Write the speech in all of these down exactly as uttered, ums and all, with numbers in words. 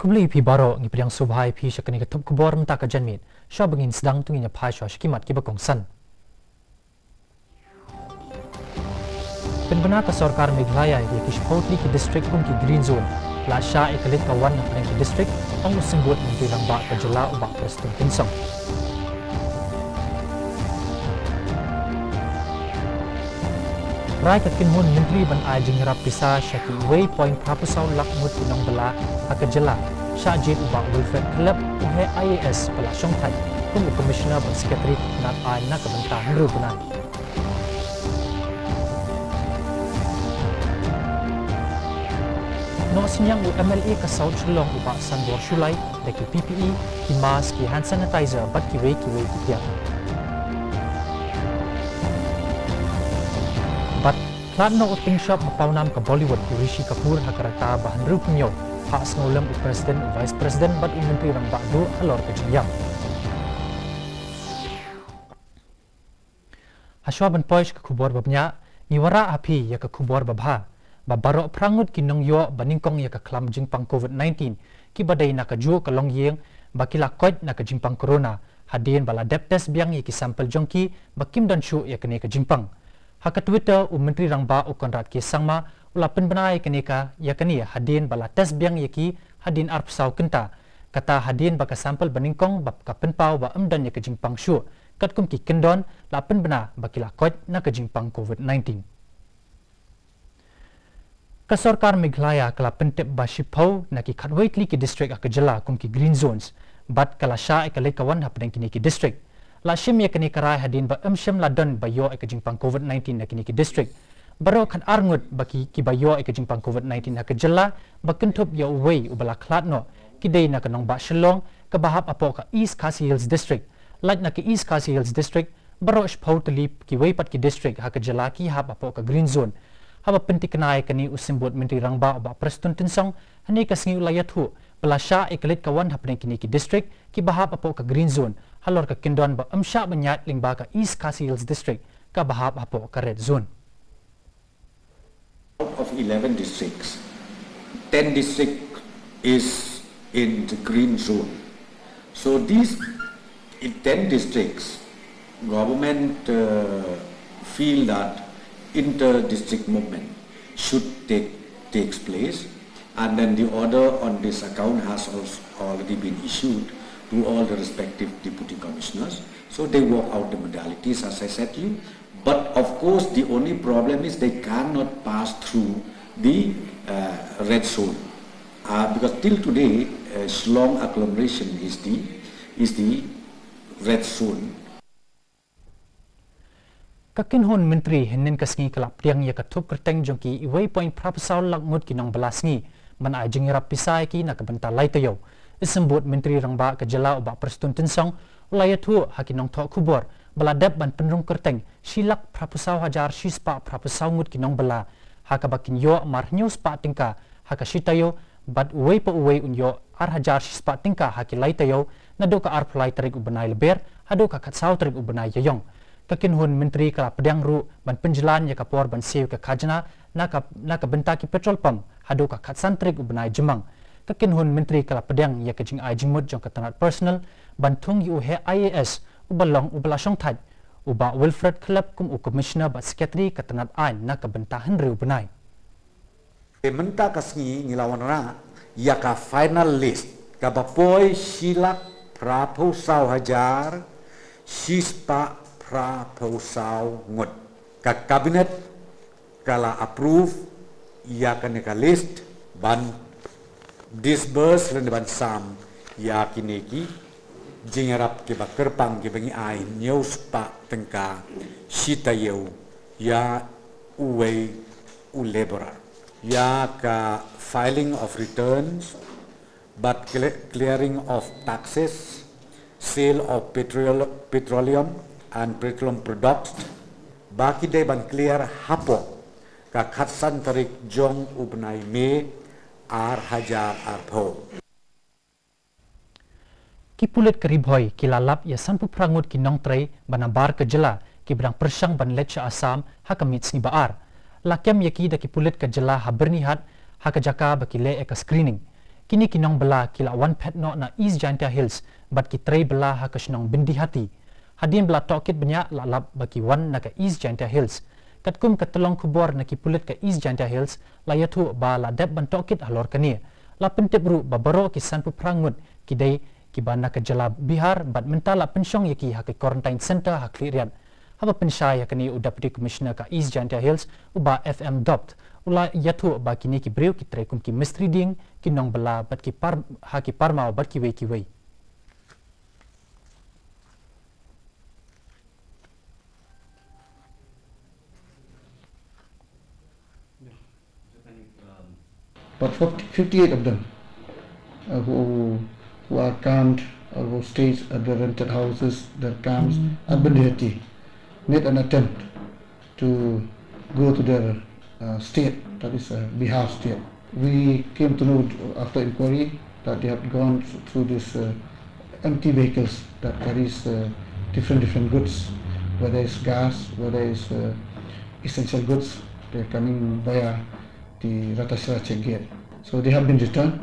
Khublei phi baroh, ngi pdiang sngewbha ïa phi sha kane ka thup khubor mynta ka janmiet. Shuwa ba ngin sdang to ngin ïa phai shuwa sha ki mat kiba kongsan. Pynbna ka sorkar Meghalaya ïa ki shiphew tylli ki district kum ki green zone. La shah ïa ka leit ka wan hapdeng ki district, ong u symbud Myntri Rangbah ka jylla u Bah Prestone Tynsong. Rai ka kynhun myntri ban ai jingïarap pisa sha ki wei point phra phew saw lak ngut ki nongbylla ha ka jylla. Shah jied u Bah Wilfred Khlep, u heh I A S ba la shongthait kum u Commissioner bad Secretary ka tnat aiñ na ka bynta hynriew bnai. Noh synñiang u M L A ka South Shillong u Bah Sanbor Shullai da ki P P E, ki mask, ki hand sanitizer bad kiwei kiwei ki tiar. Bad khlad noh u tyngshop ba pawnam ka Bollywood u Rishi Kapoor ha ka rta ba hynriew phew hynñiew, phah sngewlem u President, u Vice President bad u Myntri Rangbah duh halor ka jingïap. Hashwa ban poi sha ka khubor ba bniah, ngi wanrah ha phi ïa ka khubor ba bha, ba baroh phra ngut ki nongïoh ba nyngkong ïa ka khlam jingpang covid nineteen, kiba dei na kajuh ka longïing ba ki la koit na ka jingpang corona, hadien ba la dep test biang ïa ki sample jong ki ba kim don shuh ïa kane ka jingpang. Ha ka Twitter, u Myntri Rangbah u Conrad K Sangma u la pynbna ïa kane ka, ïa kane hadien ba la test biang ïa ki hadien arphew saw kynta. Kata hadien ba ka sample ba nyngkong ba ka pynpaw ba ym don ïa ka jingpang shuh, katkum ki kyndon la pynbna ba ki la koit na ka jingpang covid nineteen. Ka sorkar Meghalaya ka la pyntip ba shiphew na ki khatwei tylli ki district ha ka jylla kum ki green zones, bad ka la shah ïa ka leit ka wan hapdeng kine ki district. La shim ïa kane ka rai hadien ba ym shym la don ba ïoh ïa ka jingpang covid nineteen na kine ki district. Baroh khatar ngut ba ki, kiba ïoh ïa ka jingpang covid nineteen ha ka jylla, ba kynthup ïa uwei uba la khlad noh, ki dei na ka nongbah Shillong kaba hap hapoh ka East Khasi Hills District. Lait na ka East Khasi Hills District, baroh shiphew tylli kiwei pat ki district ha ka jylla ki hap hapoh ka green zone. Haba pyntikna ïa kane, u symbud Myntri Rangbah u Bah Prestone Tynsong hynne ka sngi u la ïathuh ba la shah ïa ka leit ka wan hapdeng kine ki district kiba hap hapoh ka green zone, halor ka kyndon ba ym shah ban ïaid lyngba ka East Khasi Hills District kaba hap hapoh ka red zone. Out of eleven districts, ten district is in the green zone. So these in ten districts, government uh, feel that inter-district movement should take takes place, and then the order on this account has also already been issued to all the respective deputy commissioners. So they work out the modalities, as I said to you. But of course, the only problem is they cannot pass through the uh, red zone. Uh, because till today, uh, Shillong agglomeration is the, is the red zone. Ka kynhun myntri hynnin ka sngi ka la pdiang ïa ka thup kyrteng jong ki wei point phra phew saw lak ngut ki nongbylla sngi ban ai jingïarap pisa ïa ki na ka bynta lai taïew. I symbud Myntri Rangbah ka jylla u Bah Prestone Tynsong u la ïathuh ha ki nongthoh khubor ba la dep ban pynrung kyrteng shi lak phra phew saw hajar shi spah phra phew saw ngut ki nongbylla, ha kaba kin ïoh mar hynñiew spah tyngka ha ka shi taïew, bad uwei pa uwei un ïoh ar hajar shi spah tyngka ha ki lai taïew, naduh ka arphew lai tarik u bnai Lber haduh ka khatsaw tarik u bnai Ïaïong. Ka kynhun myntri ka la pdiang ruh ban pynjlan ïa ka por ban siew ka khajna na ka, na ka bynta ki petrol pump haduh ka khatsan tarik u bnai Jymmang. Ka kynhun myntri ka la pdiang ïa ka jingai jingmut jong ka tnat personnel ban thung ïa u heh I A S uba long uba la shongthait, u Bah Wilfred Khlep, kum u Commissioner bad Secretary ka tnat aiñ na ka bynta hynriew bnai. Te mynta ka sngi ngi la wanrah ïa ka final list kaba poi shi lak phra phew saw hajar shi spah phra phew saw ngut. Ka Cabinet ka la approve ïa kane ka list ban disburse lane ban sam ïa kine ki jingïarap kiba kyrpang kiba ngi ai hynñiew spah tyngka shi taïew ïa uwei u labourer. Ïa ka filing of returns bad clearing of taxes, sale of petroleum and petroleum products ba ki dei ban clear hapoh ka khatsan tarik jong u bnai May ar hajar arphew. Ki pulit ka Ri Bhoi ki la lap ïa sanphew phra ngut ki nongtrei ba na bar ka jylla kiba dang pyrshang ban leit sha Assam ha ka miet sngi ba ar. La kem ïa ki da ki pulit ka jylla ha Byrnihat ha ka jaka ba ki leh ïa ka screening. Kine ki nongbylla ki la wan phet noh na East Jaintia Hills bad ki trei bylla ha ka shnong Byndihati. Hadien ba la tohkit bniah la lap ba ki wan na ka East Jaintia Hills. Katkum ka tyllong khubor na ki pulit ka East Jaintia Hills, la ïathuh ba la dep ban tohkit halor kane. La pyntip ruh ba baroh ki sanphew phra ngut ki dei kiba na ka jylla Bihar bad mynta la pynshong ïa ki ha ka quarantine center ha Khliehriat. Haba pynshai ïa kane, u Deputy Commissioner ka East Jaintia Hills, u Bah F M Dopt, u la ïathuh ba kine ki briew ki trei kum ki mistri dieng, ki nongbylla bad ki par, ha ki parmaw bad kiwei kiwei. But fifty, fifty-eight of them, uh, who, who are camped or who stays at the rented houses, their camps at Byndihati, made an attempt to go to their, uh, state, that is, uh, Bihar state. We came to know after inquiry that they have gone through these, uh, empty vehicles that carries, uh, different, different goods, whether it's gas, whether it's, uh, essential goods. They're coming via the Ratasra check gate. So they have been returned,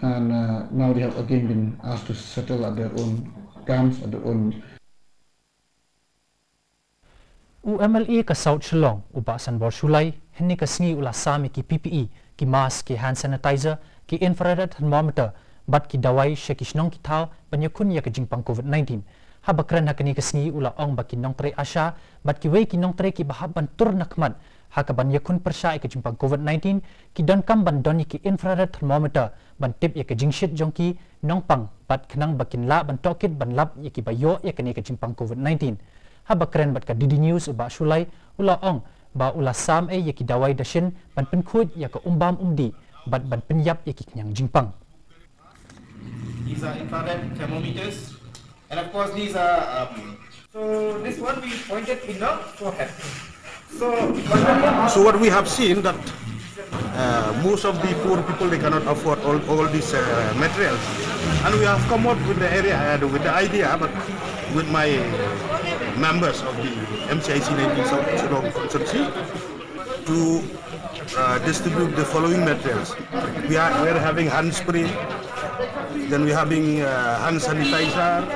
and, uh, now they have again been asked to settle at their own camps, at their own. U M L A ka South Shillong, u Bah Sanbor Shullai, hynne ka sngi u la sam ïa ki P P E, ki mask, ki hand sanitizer, ki infrared thermometer bad ki dawai sha ki shnong ki thaw ban ïakhun ïa ka jingpang COVID nineteen. Haba kren ha kane ka sngi, u la ong ba ki nongtrei ASHA bad kiwei ki nongtrei kiba hap ban tur na khmat ha kaban ïakhun pyrshah ïa ka jingpang COVID nineteen, ki donkam ban don ïa ki infrared thermometer ban tip ïa ka jingshit jong ki nongpang bad khnang ba kin lah ban tohkit ban lap ïa kiba ïoh ïa kane ka jingpang COVID nineteen. Haba kren bad ka D D News, u Bah Shullai u la ong ba u la sam ei ïa ki dawai dashin ban pynkhuid ïa ka umbam umdih bad ban pynïap ïa ki khñiang jingpang. These are infrared thermometers. And of course, these are, um, so this one we pointed in the forehead. So, so what we have seen that, uh, most of the poor people, they cannot afford all, all these, uh, materials. And we have come up with the area, uh, with the idea, but with my members of the M C I C nineteen South Shillong constituency, to, uh, distribute the following materials. We are, we are having hand spray, then we are having, uh, hand sanitizer,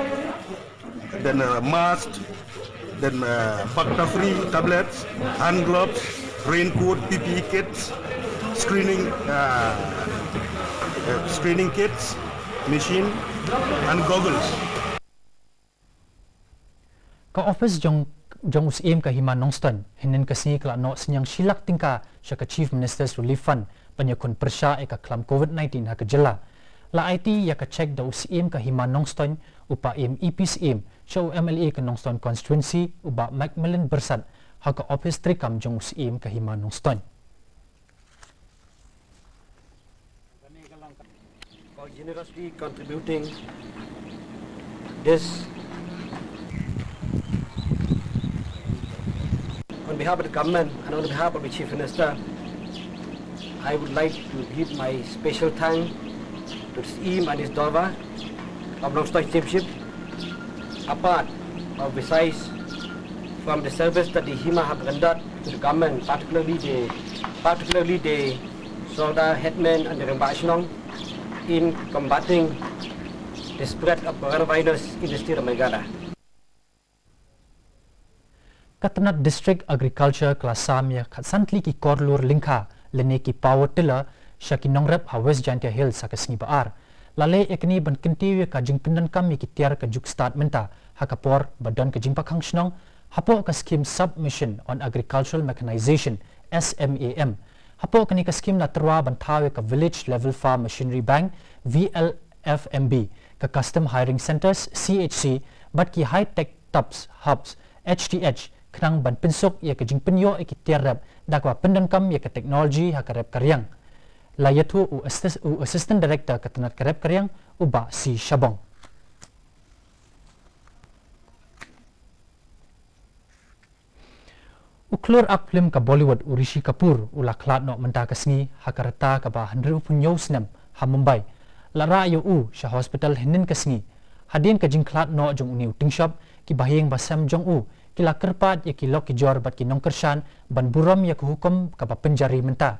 then, uh, mask, then, uh, Bacta-free tablets, hand gloves, raincoat, P P E kits, screening, uh, uh, screening kits, machine, and goggles. Ka ophis jong, jong u Syiem ka Hima Nongstoiñ, hynnin ka sngi ka la noh synñiang shi lak tyngka sha ka Chief Minister's Relief Fund ban ïakhun pyrshah ïa ka khlam COVID nineteen ha ka jylla. La aiti ïa ka cheque da u Syiem ka Hima Nongstoiñ, u Paiem E P Syiem, sha u M L A ka Nongstoiñ Constituency, u Bah Macmillan Byrsat, ha ka ophis treikam jong u Syiem ka Hima Nongstoiñ. For generously contributing this on behalf of the government and on behalf of the Chief Minister, I would like to give my special thanks to the Syiem and his Dorbar of Nongstoiñ Chiefship, apart or besides from the service that the Hima have rendered to the government, particularly the, particularly the Sordar Headman and the Rangbah Shnong in combating the spread of coronavirus in the state of Meghalaya. Ka tnat District Agriculture ka la sam ïa khatsan tylli ki korlur lyngkha lane ki power tiller sha ki nongrep ha West Jaintia Hills ha ka sngi ba ar. La leh ïa kane ban kyntiew ïa ka jingpyndonkam ïa ki tiar ka juk stad mynta ha ka por ba don ka jingpakkhang shnong hapoh ka skhim Sub Mission on Agricultural Mechanization, S M A M. Hapoh kane ka skhim la tyrwa ban thaw ïa ka Village Level Farm Machinery Bank, V L F M B, ka Custom Hiring Centres, C H C, bad ki High Tech Tubs Hubs, H T H, khnang ban pynsuk ïa ka jingpynïoh ïa ki tiar rep da kaba pyndonkam ïa ka technology ha ka rep ka riang. La ïathuh u assist-, u Assistant Director ka tnat ka rep ka riang, u Bah C Shabong. U khlur ak phlim ka Bollywood u Rishi Kapoor u la khlad noh mynta ka sngi ha ka rta kaba hynriewphew hynñiew snem ha Mumbai. La rah ïa u sha hospital hynnin ka sngi. Hadien ka jingkhlad noh jong une u tyngshop, ki bahaïing bahasem jong u ki la kyrpad ïa ki lok ki jor bad ki nongkyrshan ban burom ïa ka hukum kaba pynjari mynta.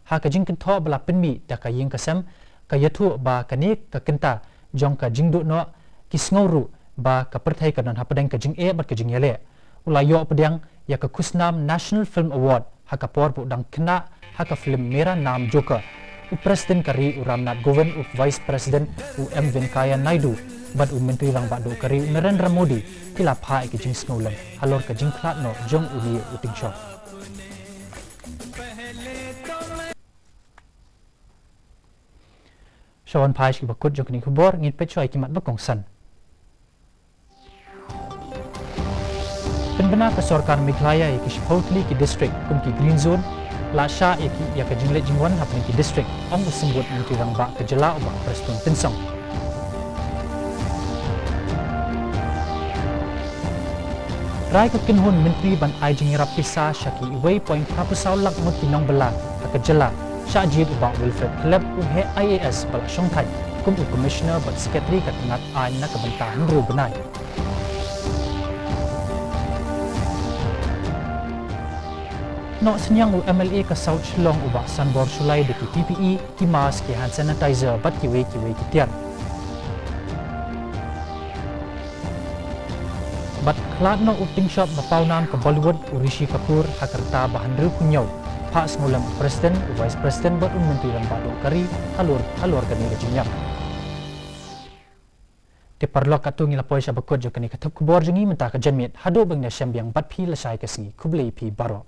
Ha ka jingkynthoh ba la pynmih da ka ïing ka sem, Ka ïathuh ba kane ka kynta jong ka jingduh noh ki sngew ruh ba ka pyrthei ka don hapdeng ka jingeh bad ka jingïaleh. U la ïoh pdiang ïa ka khusnam National Film Award ha ka por ba u dang khynnah ha ka film Mera Naam Joker. U President ka ri u Ramnath Kovind, u Vice President u M Venkaiah Naidu bad u Myntri Rangbah Duh ka ri u Narendra Modi ki la phah ïa ki jingsngewlem halor ka jingkhlad noh jong une u tyngshop. Sha wan phai sha kiba kut jong kane ka khubor, ngin peit shuwa ïa ki mat ba kongsan. Pynbna ka sorkar Meghalaya ïa ki shiphew tylli ki district kum ki green zone, la shah ïa ki ïa ka jingleit jingwan hapdeng ki district, ong u symbud Myntri Rangbah ka jylla u Bah Prestone Tynsong. Rai ka kynhun myntri ban ai jingïarap pisa sha ki wei point phra phew saw lak ngut ki nongbylla ha ka jylla, shah jied u Bah Wilfred Khlep, u heh I A S ba la shongthait kum u Commissioner bad Secretary ka tnat aiñ na ka bynta hynriew bnai. Noh synñiang u M L A ka South Shillong u Bah Sanbor Shullai da ki P P E, ki mask, ki hand sanitizer bad kiwei kiwei ki tiar. Bad khlad noh u tyngshop ba pawnam ka Bollywood u Rishi Kapoor ha ka rta ba hynriew phew hynñiew. Phah sngewlem u President, u Vice President bad u Myntri Rangbah Duh ka ri halor halor kane ka jingïap. Te paralok, katto ngi la poi sha ba kut jong kane ka thep khubor jong ngi mynta ka janmiet, haduh ban ïashem biang bad phi lashai ka sngi, khublei phi baroh.